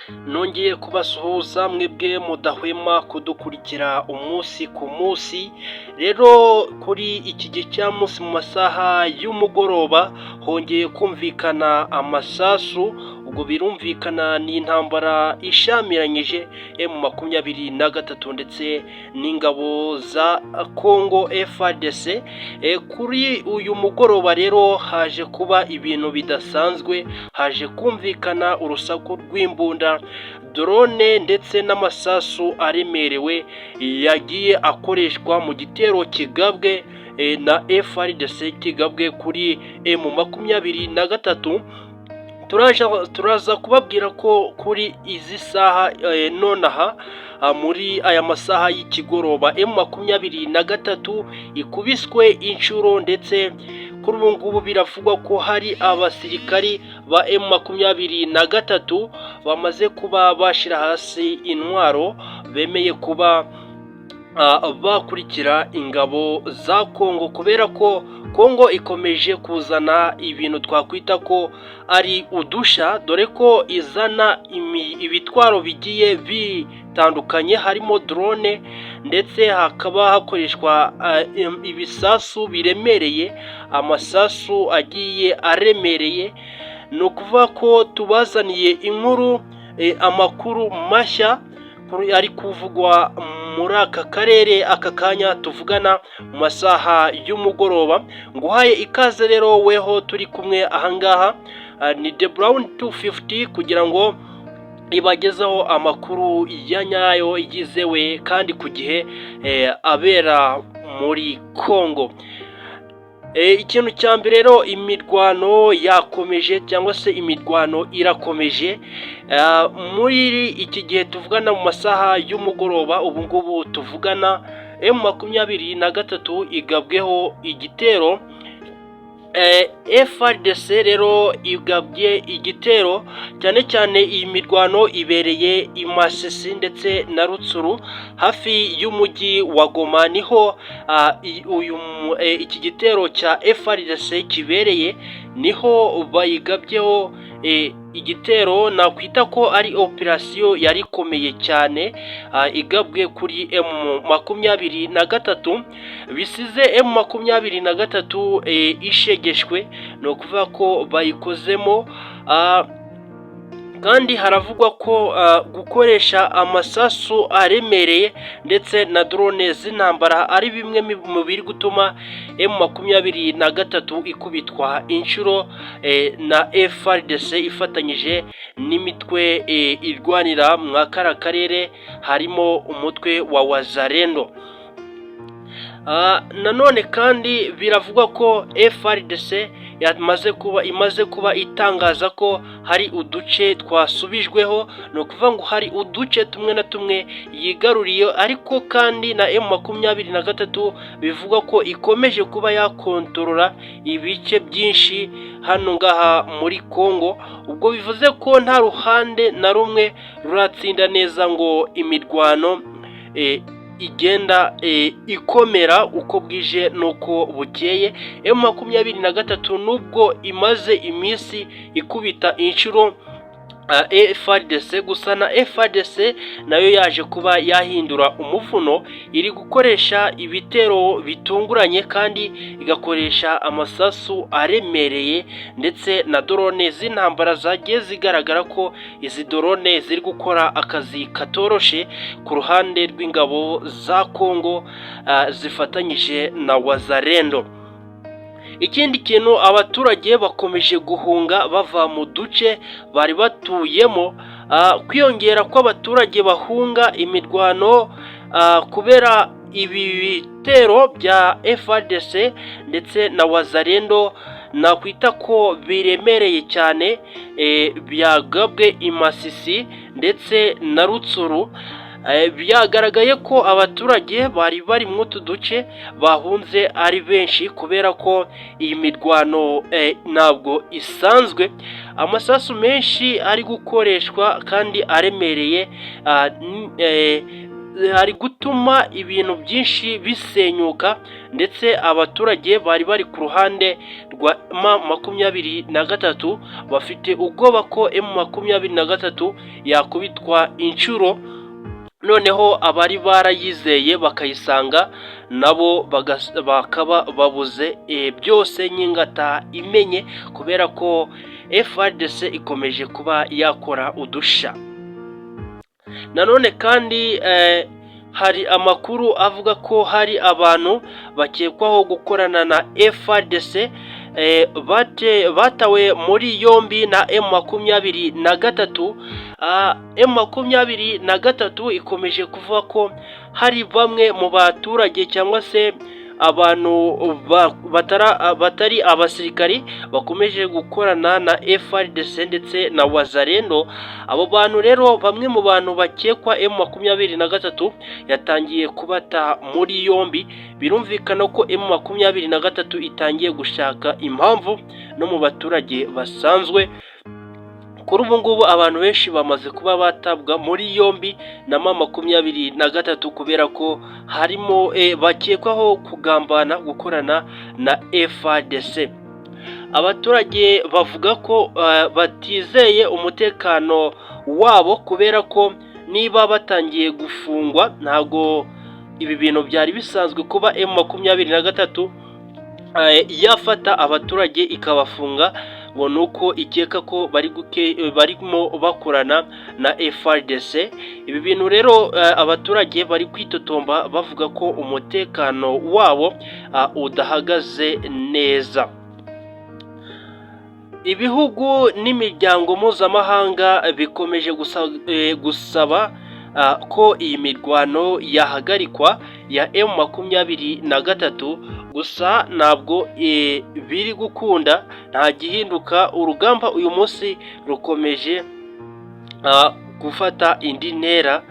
Nongeye kubasuhuza mwebwe mudahwema kudukurikira umunsi ku munsi. Rero kuri iki gicamunsi mu masaha y'umugoroba hongeye kumvikana amasasu. Ubwo birumvikana ni intambara ishamiranyije M23 ndetse n'ingabo za Congo FARDC. Kuri uyu mugoroba rero haje kuba ibintu bidasanzwe, haje kumvikana urusaku rw'imbunda, drone ndetse n'amasasu aremerewe yagiye akoreshwa mu gitero kigabwe na FARDC, kigabwe kuri M23. Turaza kubabwira ko kuri izi saha nonaha, muri aya masaha y'ikigoroba, M23 ikubiswe inshuro, ndetse kuri ubu ngubu biravugwa ko hari abasirikari ba M23 bamaze kuba bashyira hasi intwaro, bemeye kuba bakurikira ingabo za Kongo, kubera ko Kongo ikomeje kuzana ibintu twakwita ko ari udusha, dore ko izana ibitwaro bigiye bitandukanye, harimo drone ndetse hakaba hakoreshwa ibisasu biremereye, amasasu agiye aremereye. Ni ukuvuga ko tubazaniye inkuru, amakuru mashya ari kuvugwa muri aka karere aka kanya tuvugana mu masaha y'umugoroba. Nguhaye ikaze rero weho turi kumwe ahangaha, ni The Brown 250, kugira ngo ibagezeho amakuru ya nyayo yizewe kandi ku gihe abera muri Congo. Ikintu cya mbere rero, imirwano yakomeje cyangwa se imirwano irakomeje muri iki gihe tuvugana mu masaha y'umugoroba. Ubu ngubu tuvugana M23 igabweho igitero. FARDC rero igabye igitero, cyane cyane iyi mirwano ibereye i Masisi ndetse na Rutshuru hafi y'umujyi wa Goma, niho uyu iki gitero cya FARDC kibereye, niho bayigabyeho igitero nakwita ko ari operasiyo yari ikomeye cyane igabwe kuri M23, bisize M23 ishegeshwe. Ni ukuvuga ko bayikozemo, kandi haravugwa ko gukoresha amasasu aremereye ndetse na drone z'intambara ari bimwe mu biri gutuma M23 ikubitwa inshuro na FARDC ifatanyije n'imitwe irwanira mwa kara karere, harimo umutwe wa Wazalendo. Nanone kandi biravugwa ko FARDC yamaze kuba imaze kuba itangaza ko hari uduce twasubijweho, ni ukuvuga ngo hari uduce tumwe na tumwe yigaruriye, ariko kandi na M23 bivugwa ko ikomeje kuba yakontorora ibice byinshi hano ngaha muri Congo. Ubwo bivuze ko nta ruhande na rumwe ruratsinda neza ngo imirwano igenda ikomera uko bwije n'uko bukeye. M23 nubwo imaze iminsi ikubita inshuro FARDC, gusa na FARDC nayo yaje kuba yahindura umuvuno, iri gukoresha ibitero bitunguranye kandi igakoresha amasasu aremereye ndetse na drone z'intambara zagiye zigaragara ko izi drone ziri gukora akazi katoroshe ku ruhande rw'ingabo za Congo zifatanyije na Wazalendo. Ikindi kintu, abaturage bakomeje guhunga bava mu duce bari batuyemo. Kwiyongera kw'abaturage bahunga imirwano kubera ibi bitero bya FARDC ndetse na Wazalendo nakwita ko biremereye cyane, byagabwe i Masisi ndetse na Rutshuru. Byagaragaye ko abaturage bari bari muri utu duce bahunze ari benshi, kubera ko iyi mirwano ntabwo isanzwe, amasasu menshi ari gukoreshwa kandi aremereye. ari gutuma ibintu byinshi bisenyuka, ndetse abaturage bari bari ku ruhande rwa M23 bafite ubwoba ko M23 yakubitwa inshuro, noneho abari barayizeye bakayisanga nabo bakaba babuze byose nk'ingata imenye, kubera ko FARDC ikomeje kuba yakora udusha. Nanone kandi hari amakuru avuga ko hari abantu bakekwaho gukorana na FARDC batawe muri yombi na M23. M23 ikomeje kuvuga ko hari bamwe mu baturage cyangwa se abantu batari abasirikari bakomeje gukorana na FARDC ndetse na Wazalendo. Abo bantu rero, bamwe mu bantu bakekwa, M23 yatangiye kubata muri yombi. Birumvikana ko M23 itangiye gushaka impamvu no mu baturage basanzwe. Kuri ubu ngubu abantu benshi bamaze kuba batabwa muri yombi na M23 kubera ko harimo bakekwaho kugambana, gukorana na FARDC. Abaturage bavuga ko batizeye umutekano wabo, kubera ko niba batangiye gufungwa, ntabwo ibi bintu byari bisanzwe kuba M23 yafata abaturage ikabafunga ngo ni uko ikeka ko barimo bakorana na FARDC. Ibi bintu rero abaturage bari kwitotomba bavuga ko umutekano wabo udahagaze neza. Ibihugu n'imiryango mpuzamahanga bikomeje gusaba ko iyi mirwano yahagarikwa ya M23, gusa ntabwo biri gukunda, nta gihinduka. Urugamba uyu munsi rukomeje gufata indi ntera.